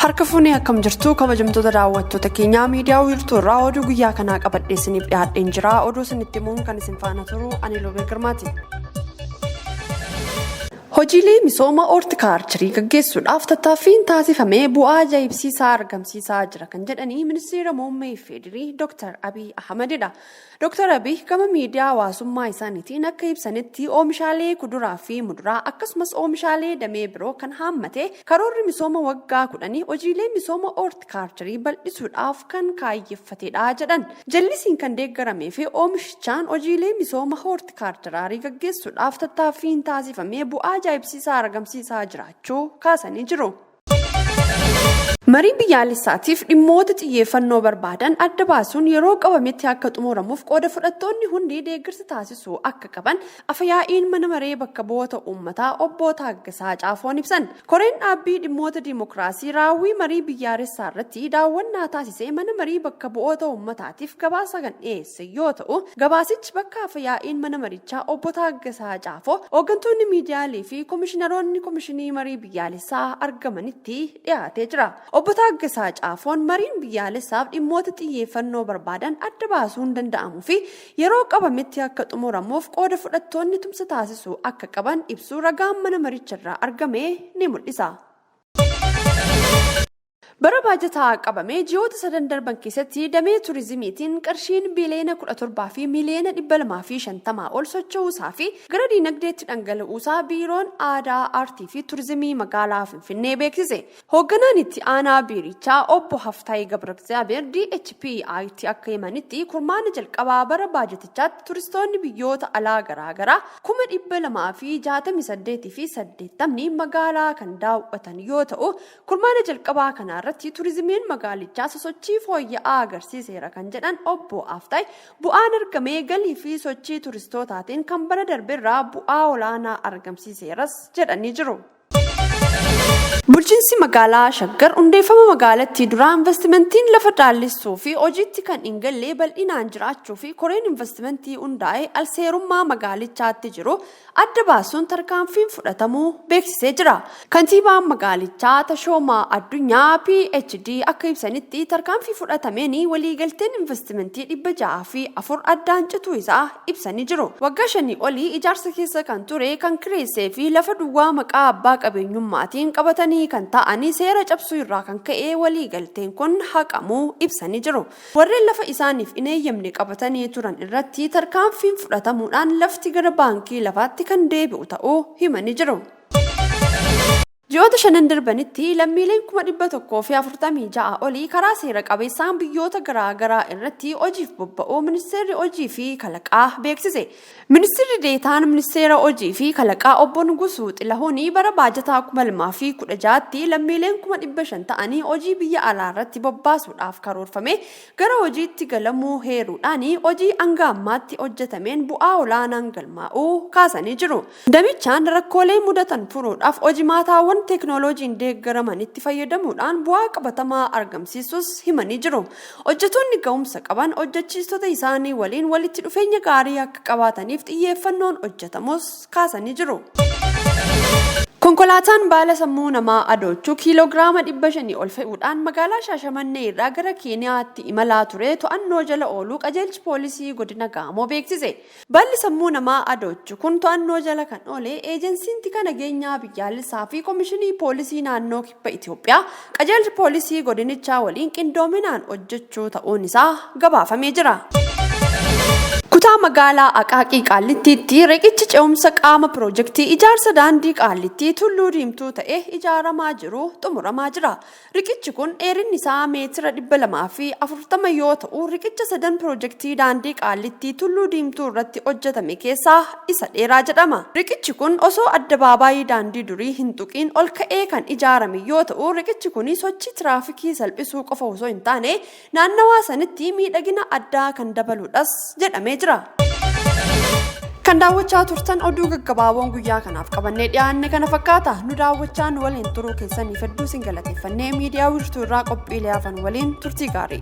Harka fuunee akkam jirtu kabajamtoota daawwattoota keenyaa miidiyaa wiirtuu irraa oduu guyyaa kanaa qabadhee isiniif dhiyaadheen jira. Oduu isinitti himuun kan isin faana turu ani Loobee Girmaati. Hojiilee misooma hoortikaarcharii gaggeessuudhaaf tattaaffiin taasifame bu'aa ajaa'ibsiisaa argamsiisaa jira kan jedhanii ministeera muummee FDRI Dr. Abiy Ahmedidha. Dr. Abiy gama miidiyaa hawaasummaa isaaniitiin akka ibsanitti oomishaalee kuduraa fi muduraa akkasumas oomishaalee damee biroo kan haammate karoorri misooma waggaa 10 hojiilee misooma hoortikaarcharii bal'isuudhaaf kan kaayyeffatedha jedhan. Jallisiin kan deeggaramee fi oomishichaan hojiilee misooma hoortikaarcharaarii gaggeessuudhaaf tattaaffiin taasifame bu'aa ajaa'ibsiisaa argamsiisaa jiraachuu kaasanii jiru. Marii biyyaalessaatiif dhimmoota xiyyeeffannoo barbaadan adda baasuun yeroo qabametti akka xumuramuuf qooda fudhattoonni hundi deeggarsa taasisuu akka qaban Afyaa'iin Mana Maree Bakka Bu'oota Uummataa Obbo Taaggasaa Caafoon ibsan. Koreen dhaabbii dhimmoota diimokiraasii raawwii marii biyyaalessaa irratti daawwannaa taasise Mana Marii Bakka Bu'oota Uummataatiif gabaasa kan dhiyeesse yoo ta'u, gabaasichi bakka Afyaa'iin Mana Marichaa Obbo Taaggasaa Caafoo, hooggantoonni miidiyaalee fi komishinaroonni Komishinii Marii Biyyaalessaa argamanitti dhiyaatee jira. Obbo Taaggasaa Caafoon mariin biyyaalessaaf dhimmoota xiyyeeffannoo barbaadan adda baasuun danda'amuu fi yeroo qabametti akka xumuramuuf qooda fudhattoonni tumsa taasisuu akka qaban ibsuu ragaan mana maricharraa argame ni mul'isa. Bara baajataa qabame ji'oota sadan darban keessatti damee turizimiitiin qarshiin biiliyoona 17 fi miiliyoona 250 ol socho'uusaa fi gara diinagdeetti dhangala'uusaa Biiroon Aadaa, Aartii fi Turizimii Magaalaa Finfinnee beeksise. Hoogganaan itti aanaa biirichaa Obbo Haftaay Gabragzaabeer DHPI'tti akka himanitti kurmaana jalqabaa bara baajatichaatti turistoonni biyyoota alaa garaagaraa 268,080 magaalaa kan daawwatan yoo ta'u, kurmaana jalqabaa kana irratti turizimiin magaalichaa sosochii fooyya'aa agarsiiseera kan jedhan Obbo Haftaay, bu'aan argame galii fi sochii turistootaatiin kan bara darberraa bu'aa olaanaa argamsiiseeras jedhanii jiru. Bulchiinsi magaalaa Shaggar hundeeffama magaalattii duraa investimentiin lafa dhaallessuu fi hojiitti kan hin galle bal'inaan jiraachuu fi koreen investimentii hundaa'e alseerummaa magaalichaatti jiru adda baasuun tarkaanfiin fudhatamuu beeksisee jira. Kantiibaan magaalichaa Tashoomaa Addunyaa PhD akka ibsanitti tarkaanfii fudhatameen waliigalteen investimentii 604 addaan cituu isaa ibsanii jiru. Waggaa shanii olii ijaarsa keessa kan ture, kan kireessee fi lafa duwwaa maqaa abbaa qabeenyummaatiin qabatanii kan taa'anii seera cabsuu irraa kan ka'e walii galteen kun haqamuu ibsanii jiru. Warreen lafa isaaniif hin eeyyamne qabatanii turan irratti tarkaanfiin fudhatamuudhaan lafti gara baankii lafaatti kan deebi'u ta'uu himanii jiru. Ji'oota shanan darbanitti lammiileen 146,000 olii karaa seera qabeessaan biyyoota garaa garaa irratti hojiif bobba'uu Ministeerri Hojii fi Kalaqaa beeksise. Ministirri Deetaan Ministeera Hojii fi Kalaqaa Obbo Nugusuu Xilahuun bara baajataa 2016tti lammiileen 500,000 ta'anii hojii biyya alaa irratti bobbaasuudhaaf karoorfamee gara hojiitti galamuu heeruudhaan hojii hanga ammaatti hojjetameen bu'aa olaanaan galmaa'uu kaasanii jiru. Damichaan rakkoolee mudatan furuudhaaf hojimaataawwan teeknooloojiin deeggaramanitti fayyadamuudhaan bu'aa qabatamaa argamsiisuus himanii jiru. Hojjetoonni ga'umsa qaban hojjechiistota isaanii waliin walitti dhufeenya gaarii akka qabaataniif xiyyeeffannoon hojjetamuus kaasanii jiru. Konkolaataan baala sammuu namaa adoochu kiiloogiraama 500 ol fe'uudhaan magaalaa Shaashamannee irraa gara Keeniyaatti imalaa ture to'annoo jala ooluu qajeelchi poolisii godina Gaamoo beeksise. Baalli sammuu namaa adoochu kun to'annoo jala kan oole Eejensiin Tika Nageenyaa Biyyaalessaa fi Komishinii Poolisii Naannoo Kibba Itoophiyaa qajeelcha poolisii godinichaa waliin qindoominaan hojjechuu ta'uun isaa gabaafamee jira. Kutaa magaalaa Aqaaqii Qaallittiitti riqichi ce'umsa qaama piroojektii ijaarsa daandii Qaallittii Tulluu Diimtuu ta'e ijaaramaa jiru xumuramaa jira. Riqichi kun dheerinni isaa meetira 240 yoo ta'u, riqicha sadan piroojektii daandii Qaallittii Tulluu Diimtuu irratti hojjetame keessaa isa dheeraa jedhama. Riqichi kun osoo addabaabaayii daandii durii hin tuqiin ol ka'ee kan ijaarame yoo ta'u, riqichi kun sochii tiraafikii salphisuu qofa osoo hin taane Naannawaa sanitti miidhagina addaa kan dabaluudhas jedhamee jira. Kan daawwachaa turtan oduu gaggabaaboon guyyaa kanaaf qabannee dhiyaanne kana fakkaata. Nu daawwachaa nu waliin turuu keessaniif hedduu isin galateeffannee miidiyaa wiirtuu irraa qophiilee hafan waliin turtii gaarii.